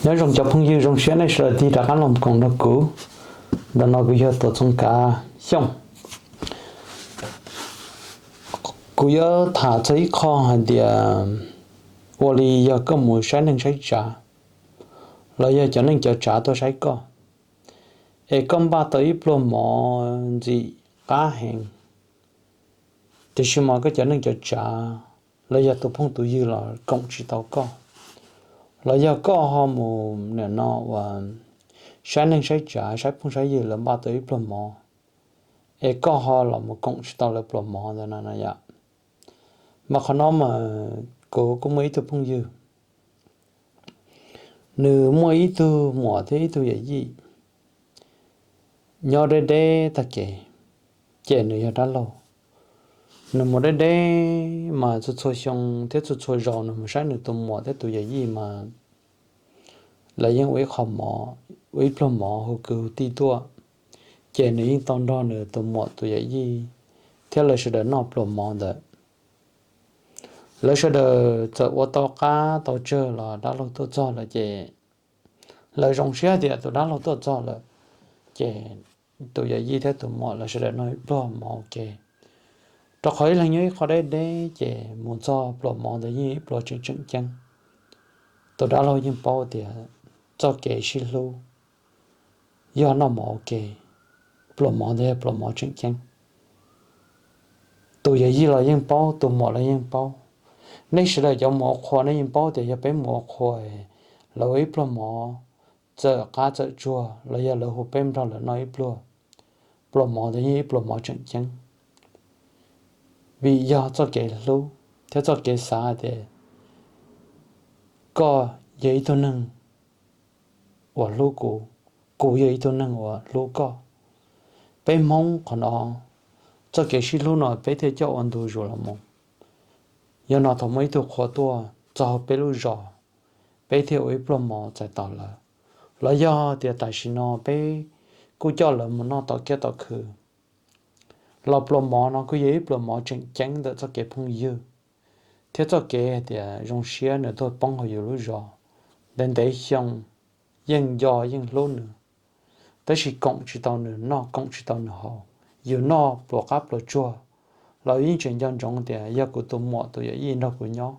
Nyob zoo cov phooj ywg, zoo siab nej sawv daws tig rov qab los koom nrog kuv. Ntawm no kuv yog Tuam Txoov Kav Xyooj. Kuv yuav tham txog ib qho hais tias, ua li yog koj mus saib neeg saib tsav, los yog cov neeg cov tsav tuaj saib koj, es koj npaj tau ib pluag mov ntxim qab heev, tiam sis mas koj cov neeg cov tsav los yog tus phooj tus ywg los koom tsis tau koj, los yog koj ho mus nim no uas saib neeg saib tsav, saib phooj saib ywg, lawv npaj tau ib pluag mov, es koj ho los mus koom tsis tau lawv pluas mov ntawd no no yom. Mas qhov no mas kuv kuj muaj ib tug phooj ywg, nws muaj ib tug muam thiab ib tug yawm yij nyob deb deb tag kev, ces nws yog dab laug. Nws mus deb deb mas txhua txhua xyoo thiab txhua txhua zaus nws mus saib nws tus muam thiab tus yawm yij mas lawv yeej ua ib qho mov, ua ib pluag mov hu kwv hu tij tuaj, ces nws yeej tau nrog nws tus muam tus yawm yij thiab lawv sawv daws noj pluas mov ntawd. Lawv sawv daws txawm ua tau qab tau tsawg los dab laug tuaj txog lawm ces lawv zoo siab tias tus dab laug tuaj txog lawm, ces tus yawm yij thiab tus muam lawv sawv daws noj ib pluag mov ua ke. Rau qhov ib leeg nyob ib qho deb deb ces mus txog pluas mov ntawd yeej ib pluas tseem tseem ceeb. Tus dab laug yeej paub tias txoj kev sib hlub yog noj mov ua ke, pluas mov ntawd yog pluas mov tseem ceeb. Tus yawm yij los yeej paub, tus muam los yeej paub. Nej sawv daws cov mus ua qhua nej yeej paub tias yog peb mus ua qhua, lawv ua ib pluag mov txawm qab txawm tsuag los yog lawv hu peb nrog lawv noj ib pluag, pluas mov ntawd yeej ib pluas mov tseem ceeb. Vim yog txoj kev hlub thiab txoj kev xav hais tias koj yog ib tug neeg uas hlub kuv, kuv yog ib tug neeg uas hlub koj. Peb Hmoob qhov no, txoj kev sib hlub no peb thiaj coj ua ntu zus los mus. Yog no thaum muaj ib tug qhua tuaj txog peb lub zos, peb thiaj ua ib pluag mov txais tos lawv. Los yog tias tam sim no peb kuj coj lawv mus noj tom kiab tom khw, los pluas mov no kuj yog ib pluas mov tseem ceeb ntawm txoj kev phooj ywg thiab txoj kev hais tias zoo siab nws tuaj poob hauv yus lub zos. Ntev ntev xyoo yeej nco yeej hlub nws, tab sis koom tsis tau nws noj koom tsis tau nws haus. Yus noj pluas qab pluas tsuag los yeej tseem nco ntsoov tias yog kuv tus muam tus yawm yij nrog kuv nyob,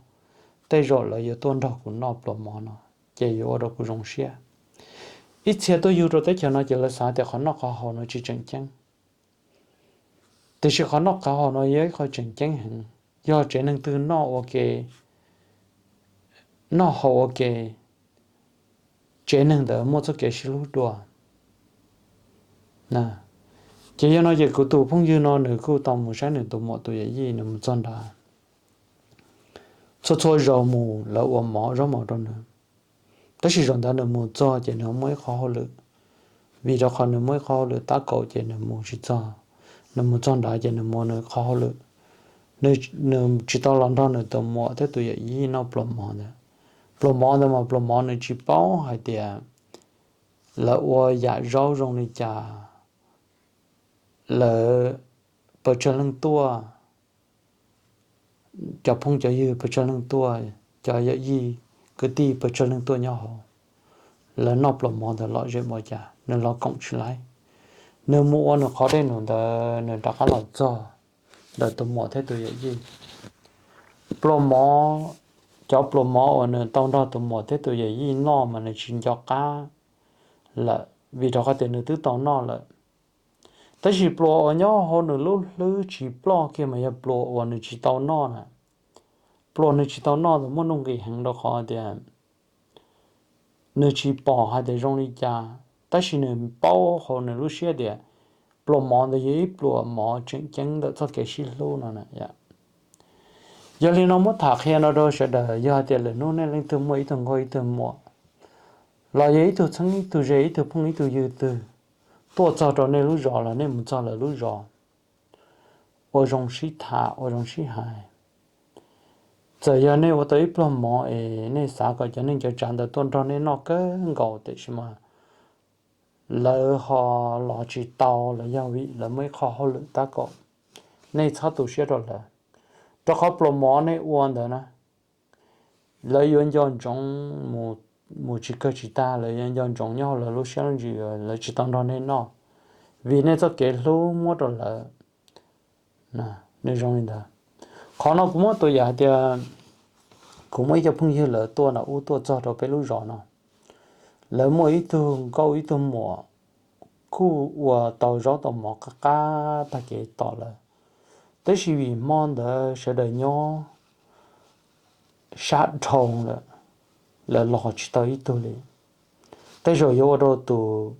tej zaum lawv yuav tuaj nrog kuv noj pluas mov no, ces yuav ua rau kuv zoo siab. Ib txhia tuaj yug rau teb chaws no ces lawv xav tias qhov noj qhov haus no tsis tseem ceeb, tiam sis qhov noj qhov haus no yog ib qho tseem ceeb heev. Yog tsev neeg twg noj ua ke, noj haus ua ke, tsev neeg ntawd muaj txoj kev sib hlub dua. Ces yog no ces kuv tus phooj ywg no nws kuj tau mus saib nws tus muam tus yawm yij, nws mus txog nrad, txhua txhua zaus mus lawv ua mov zaub mov rau nws, tab sis zaum ntawd nws mus txog ces nws muaj ib qho hauj lwm. Vim rau qhov nws muaj ib qho hauj lwm tab kaum ces nws mus tsis txog. Nws mus txog nrad ces nws mus nws qho hauj lwm, nws tsis tau los nrog nws tus muam thiab tus yawm yij noj pluas mov ntawd. Pluas mov ntawd mas pluas mov nws tsis paub hais tias lawv ua yam zaub zoo li cas, lawv pes tsawg leej tuaj, cov phooj cov ywg pes tsawg leej tuaj, cov yawm yij kwv tij pes tsawg leej tuaj nyob hauv, lawv noj pluas mov ntawd lom zem npaum cas nws los koom tsis laib. Nws mus ua nws qhov dej num ntawd nws rov qab los txog ntawm tus muam thiab tus yawm yij. Pluas mov, cov pluas mov uas nws tau nrog tus muam thiab tus yawm yij noj mas nws tsis nco qab lawm, vim rau qhov tias nws twb tau noj lawm. Tab sis pluas uas nyob hauv nws lub hlwb tsis ploj kiag mas yog pluas uas nws tsis tau noj na. Pluas nws tsis tau noj ntawd muaj nuj nqis heev rau qhov tias nws tsis pom hais tias zoo li cas, tab sis nws paub hauv nws lub siab tias pluas mov ntawd yog ib pluas mov tseem ceeb ntawm txoj kev sib hlub no. Yog li no muab tham qhia no rau sawv daws, yog hais tias lwm hnub nej leej twg muaj ib tug nkauj ib tug muam, los yog ib tug txheeb ib tug ze, ib tug phooj ib tug ywg twg tuaj txog rau nej lub zos los nej mus txog lawv lub zos, ua zoo sib tham ua zoo sib hais. Txawm yog nej ua tau ib pluag mov es nej xav kom cov neeg cov tsav ntawd tuaj nrog nej noj kawg nkaus tiam sis mas lawv ho los tsis tau los yog vim lawv muaj ib qho hauj lwm tab kaum, nej txhob tu siab rau lawv, rau qhov pluas mov nej ua ntawd na, lawv yuav nco ntsoov mus mus tsis kawg tsis tag, lawv yuav nco ntsoov nyob hauv lawv lub siab lub ntsws, lawv tsis tau nrog nej noj, vim nej txoj kev hlub muab rau lawv. Nws zoo li ntawd. Qhov no kuv muab tus yam hais tias kuv muaj ib co phooj ywg lawv tuaj nram ub tuaj txog rau peb lub zos no, lawv muaj ib tug nkauj ib tug muam kuj ua tau zaub tau mov qab qab tag kev tos lawv, tab sis vim hmo ntawd sawv daws nyob sab dhau lawm, lawv los tsis tau ib tug li. Tej zaum yuav ua rau tus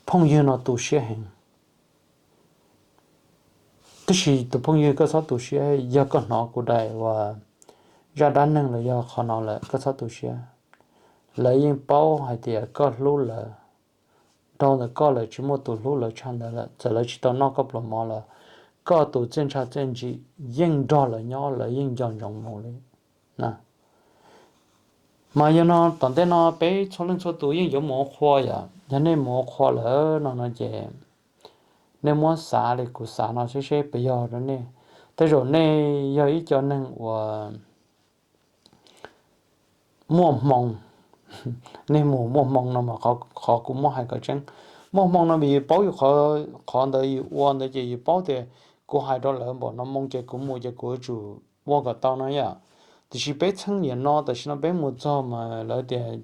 phooj ywg no tu siab heev. Tab sis tus phooj ywg, koj txhob tu siab, yog koj hnov kuv daim uas zaj dab neeg los yog qhov no lawm koj txhob tu siab. Lawv yeej paub hais tias koj hlub lawv, dhau ntawm koj lawm tsis muaj tus hlub lawv tshaj ntawd lawm. Txawm lawv tsis tau noj koj pluas mov los koj tus txiaj ntsha txiaj ntsim yeej nrog lawv nyob, lawv yeej nco ntsoov mus li. Mas yog no tom ntej no peb txhua leej txhua tus yeej yuav mus ua qhua yom. Yog nej mus ua qhua lawm no no ces nej muab xav li kuv xav no seb seb puas yog rau nej. Tej zaum nej yog ib co neeg uas muaj hmoo, nej mus muaj hmoo no mas qhov kuv muab hais kom tseeb, muaj hmoo no vim yus paub yus qhov ntawd yus ua ntawd ces yus paub tias kuv hais rau lawv npaum no moo ces kuv mus ces kuv yuav tsum ua kom tau no yom. Tiam sis peb txheej niam no tam sim no peb mus txog mas lawv tias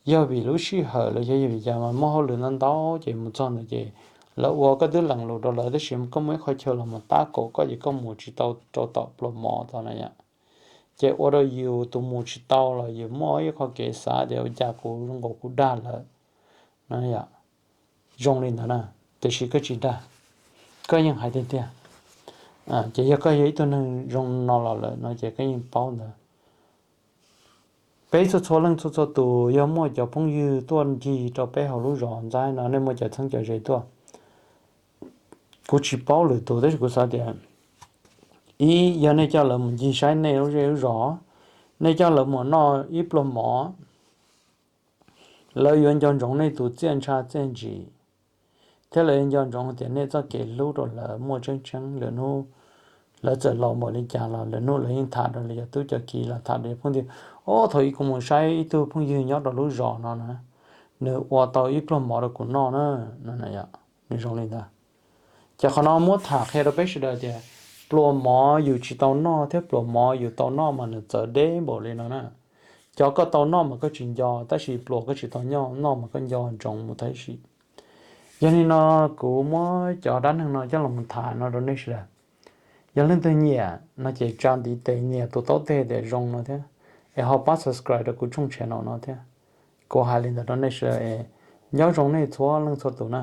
yog vim lub sij hawm los yog vim cas mas muaj hauj lwm ntau ntau ces mus txog ntawd ces lawv ua koj twb lees lus rau lawv tab sis koj muaj ib qhov chaw los mus tab kaum koj ces koj mus tsis tau rau tom pluas mov tod na yom. Ces ua rau yus tus mus tsis tau los yus muaj ib qho kev xav tias ua cas kuv zoo nkaus kuv dag lawm no yom. Zoo li ntawd na, tiam sis koj tsis dag, koj yeej hais tiag tiag. Ces yog koj yog ib tug neeg zoo no los lawm no ces koj yeej paub ntawd. Peb txhua txhua leej txhua txhua tus yog muaj cov phooj ywg tuaj ncig rau peb hauv lub zos ntxaib no, nej muaj cov txheeb cov ze tuaj, kuv tsis paub lwm tus tab sis kuv xav tias ib yog nej coj lawv mus ncig saib nej lub zej lub zos, nej coj lawv mus noj ib pluag mov, lawv yuav nco ntsoov nej tus txiaj ntsha txiaj ntsim, thiab lawv yuav nco ntsoov tias nej txoj kev hlub rau lawv muaj tseeb tseeb. Lwm hnub lawv txawm laus npaum li cas los lwm hnub lawv yeej tham rau lawv cov tub cov kiv los tham rau phooj ywg, o thaum ub kuv mus saib ib tug phooj ywg nyob rau lub zos no na, nws ua tau ib pluag mov rau kuv noj na, no yom. Nws zoo li ntawd. Ces qhov no muab tham qhia rau peb sawv daws tias pluas mov yus tsis tau noj thiab pluas mov yus tau noj mas nws txawv deb npaum li no na. Cov koj tau noj mas koj tsis nco, tab sis pluas koj tsis tau noj mas koj nco ntsoov mus tag sim. Yog li no kuv muab cov dab neeg no coj los tham no rau nej sawv daws. Yog leej twg nyiam no ces tsa ntiv tes nyiam tus taub teg tias zoo no thiab, es ho pab subscribe rau kuv tshooj channel no thiab. Kuv hais li ntawd rau nej sawv daws es nyob zoo nej txhua leej txhua tus na.